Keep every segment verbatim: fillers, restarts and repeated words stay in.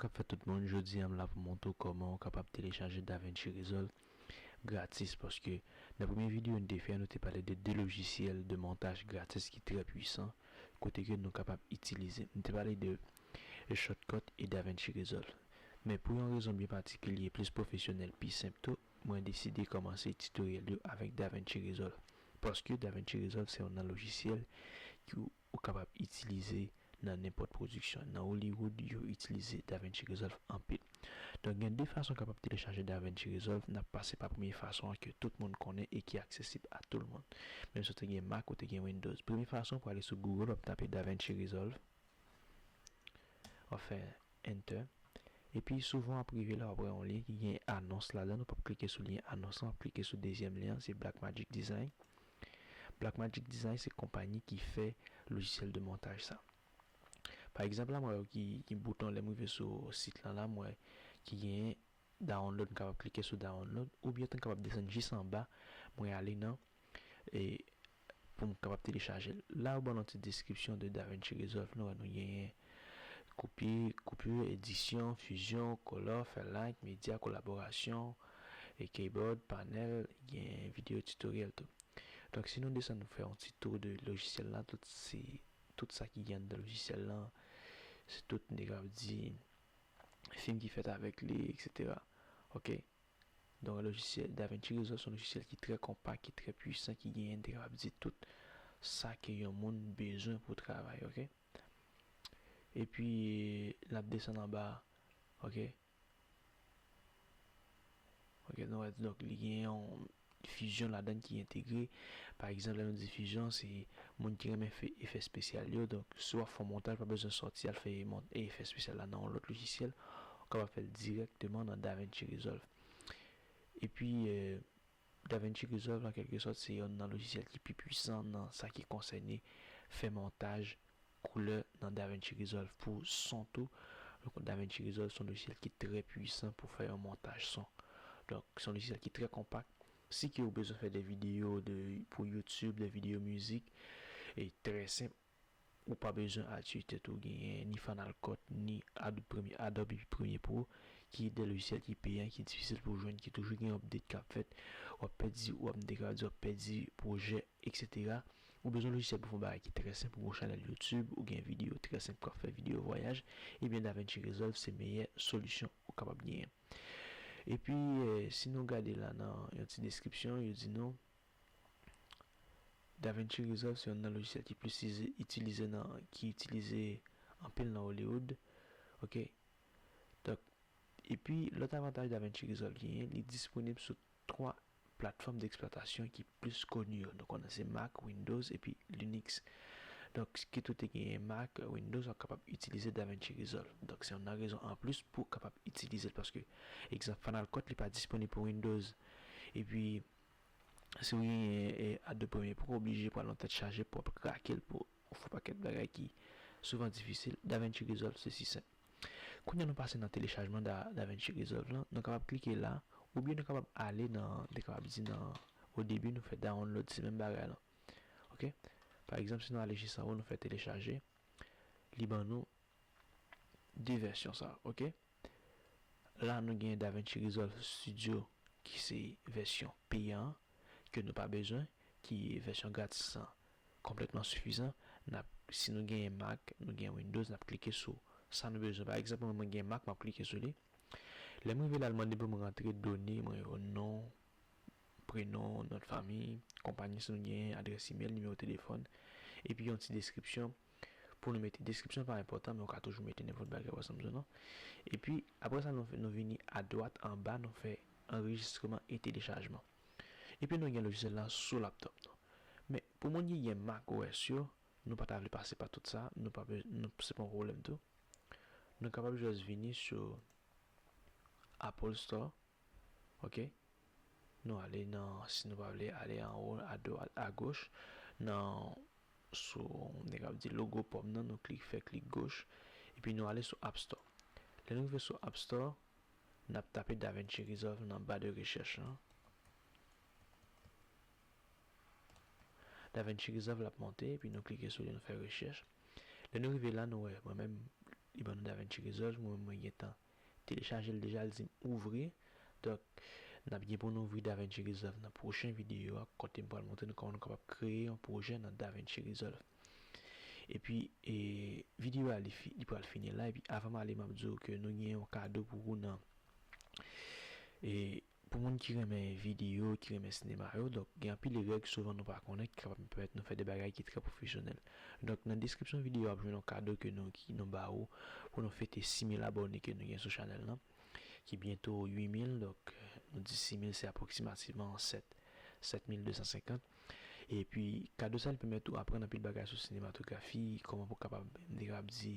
Sa fè tout moun, jodi a m la pou montre w kòman w kapab telechaje DaVinci Resolve gratis, paske nan premye videyo nou te fè, nou te pale de de lojisyèl de montaj gratis ki trè pwisan, kote ke nou kapab itilize. Nou te pale de Shotcut e DaVinci Resolve. Men pou yon rezon byen patikilye, plis pwofesyonèl, pi senp tou, mwen deside kòmanse titoryèl yo avèk DaVinci Resolve. Paske DaVinci Resolve se yon nan lojisyèl ki ou kapab itilize nan nenpòt pwodiksyon. Nan Hollywood, yo itilize DaVinci Resolve anpil. Donk, gen de fason w kapab telechaje DaVinci Resolve. N ap pase pa premye fason an ke tout moun konnen e ki aksesib a tout moun. Menm si w te gen Mac ou te gen Windows. Premye fason, pou ale sou Google, w ap tape DaVinci Resolve. W ap fè Enter. Epi souvan w ap rive la, w ap wè yon lyen ki gen anons ladan. W p ap klike sou lyen anons lan, w ap klike sou dezyèm lyen an, se Blackmagic Design. Blackmagic Design se konpayi ki fè lojisyèl de montaj sa. Pa egzanp la, mwen wè ki, ki bouton lè m rive sou sit lan la, mwen ki gen download, m kapab klike sou download, oubyen tou m kapab desann jis anba, mwen ale nan, e, pou m kapab telechaje l. La, yo ban nou ti deskripsyon de DaVinci Resolve. Nou wè nou genyen koupi, koupi, edisyon, fizyon, color, fè like, medya, kolaborasyon, e keyboard, panèl, gen videyo titoryèl tou. Donk, si nou desann, nou fè yon ti tou de lojisyèl la, tout se, tout sa ki gen anndan lojisyèl la, se tout, nou kapab di, fim ki fèt avèk li, et cetera. Ok? Donk, lojisyèl DaVinci Resolve se yon lojisyèl ki trè konpak, ki trè pwisan, ki genyen, nou kapab di, tout sa ke yon moun bezwen pou travay, ok? Epi, n ap desann anba, ok? Ok, nou wè, donk, li gen yon fizyon ladan ki entegre. Pa egzanp, lè nou di fizyon, se moun ki renmen fè efè espesyal yo. Donk, si w ap fè yon montaj, pa bezwen sòti al fè mont-, efè espesyal la nan yon lòt lojisyèl. Ou kapab fè l dirèkteman nan DaVinci Resolve. Epi, euh, DaVinci Resolve, an kèlke sòt, se yonn nan lojisyèl ki pi pwisan nan sa ki konsène fè montaj koulè nan DaVinci Resolve pou son tou. Donk, DaVinci Resolve se yon lojisyèl ki trè pwisan pou fè yon montaj son. Donk, se yon lojisyèl ki trè konpak. Si ke ou bezwen fè de videyo de, pou YouTube, de videyo mizik, e trè senp, ou pa bezwen al tiye tèt ou genyen ni Final Cut, ni Adobe Premiere, Adobe Premiere Pro, ki de lojisyèl ki peyan, ki difisil pou jwenn, ki toujou gen update k ap fèt. W ap pèdi, w ap, m te ka di, w ap pèdi pwojè, et cetera. Ou bezwen lojisyèl pou fè yon bagay ki trè senp, ou gen yon chanèl YouTube, ou gen videyo trè senp k ap fè videyo vwayaj, ebyen DaVinci Resolve se meyè solisyon ou kapab genyen. Epi, eh, si nou gade la nan yon ti deskripsyon, yo di nou, DaVinci Resolve se yonn nan lojisyèl ki plis ize-, itilize nan, ki itilize anpil nan Hollywood. Ok? Donk, epi, lòt avantaj DaVinci Resolve genyen, li disponib sou twa platfòm deksplwatasyon ki plis koni yo. Nou konnen se Mac, Windows, epi Linux. Donk, kit ou te genyen Mac, Windows, w ap kapab itilize DaVinci Resolve. Donk, se yonn nan rezon anplis pou w kapab itilize l, paske, egzanp, Final Cut, li pa disponib pou Windows. Epi, si w genyen, eh, Adobe Premiere Pro, w oblije pral nan tèt chaje pou w ap krake l pou w fè yon pakèt bagay ki souvan difisil. DaVinci Resolve, se si senp. Kounye a nou pase nan telechajman Da-, DaVinci Resolve lan. Nou kapab klike la, oubyen nou kapab ale nan, nou kapab di nan, o debi nou fè download, se menm bagay lan. Ok? Pa egzanp, si nou ale jis anwo, nou fè telechaje, li ban nou de vèsyon sa, ok? La, nou gen DaVinci Resolve Studio, ki se vèsyon peyan an, ke nou pa bezwen, ki vèsyon gratis lan konplètman sifizan. N ap, si nou gen Mac, nou gen Windows, n ap klike sou sa nou bezwen. Pa egzanp, mwen, mwen gen Mac, m ap klike sou li. Lè m rive la, l mande pou mwen rantre done mwen yo, non, prenon, non de fanmi, konpayi si nou gen, adrès imèl, nimewo telefòn, epi yon ti deskripsyon. Pou nou mete, deskripsyon pa enpòtan, men ou ka toujou mete nenpòt bagay ou wè sa m di w lan. Epi, apre sa, nou, nou vini adwat anba, nou fè anrejistreman e telechajman. Epi nou gen lojisyèl la sou laptòp nou. Men, pou moun ki gen Mac O S yo, nou pa ta vle pase pa tout sa, nou pa be-, nou, se pa yon pwoblèm tou. Nou kapab jis vini sou Apple Store, ok? Nou ale nan, si nou pa vle ale anwo, adwat, agoch, nan, sou, nèg ap di logo pòm nan, nou klik, fè klik goch, epi nou ale sou App Store. Lè nou rive sou App Store, n ap tape DaVinci Resolve nan ba de rechèch lan. DaVinci Resolve l ap monte, epi nou klike sou li, nou fè rechèch. Lè nou rive la, nou wè, mwen menm, li ban nou DaVinci Resolve, mwen, mwen gentan telechaje l deja, l di m ouvri. Donk, n ap gen pou nou ouvri DaVinci Resolve nan pwochen videyo a, kote m pral montre nou kòman nou kapab kreye yon pwojè nan DaVinci Resolve. Epi, e, videyo a, li, fi- li pral fini la. Epi, avan m ale, m ap di w ke nou gen yon kado pou ou nan, e, pou moun ki renmen videyo, ki renmen sinema yo. Donk, gen anpil règ souvan nou pa konnen ki kapab pèmèt nou fè de bagay ki trè pwofesyonèl. Donk, nan deskripsyon videyo a, w ap jwenn yon kado ke nou, ki nou ba ou pou nou fete sis mil abòne ke nou gen sou chanèl lan, ki byento uit mil. Donk, nou di sis mil, se apwoksimativman sèt, sèt mil de san senkant. Epi, kado sa, li pèmèt ou aprann anpil bagay sou sinematografi, kòman pou kapab, m te kapab di,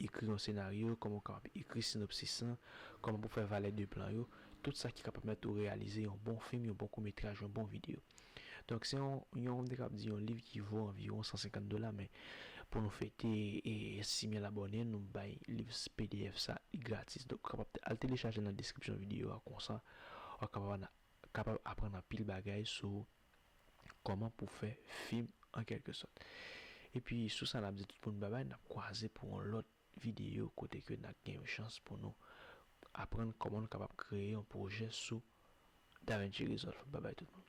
ekri yon senaryo, kòman w kapab ekri sinopsis lan, kòman pou fè valè de plan yo, tout sa ki ka pèmèt ou reyalize yon bon fim, yon bon koutmetraj, yon bon videyo. Donk, se yon, yon, m te kapab di, yon liv ki vo anviwon san senkant dola, men pou nou fete, e, sis mil abòne, nou bay liv P D F sa, li gratis. Donk, ou kapab te- al telechaje l nan deskripsyon videyo a, konsa, w ap kapab, kapab aprann anpil bagay sou kòman pou fè fim, an kèlke sòt. Epi, sou sa, n ap di tout moun babay, n ap kwaze pou yon lòt videyo kote ke n ap gen yon chans pou nou aprann kòman nou kapab kreye yon pwojè sou DaVinci Resolve. Babay tout moun.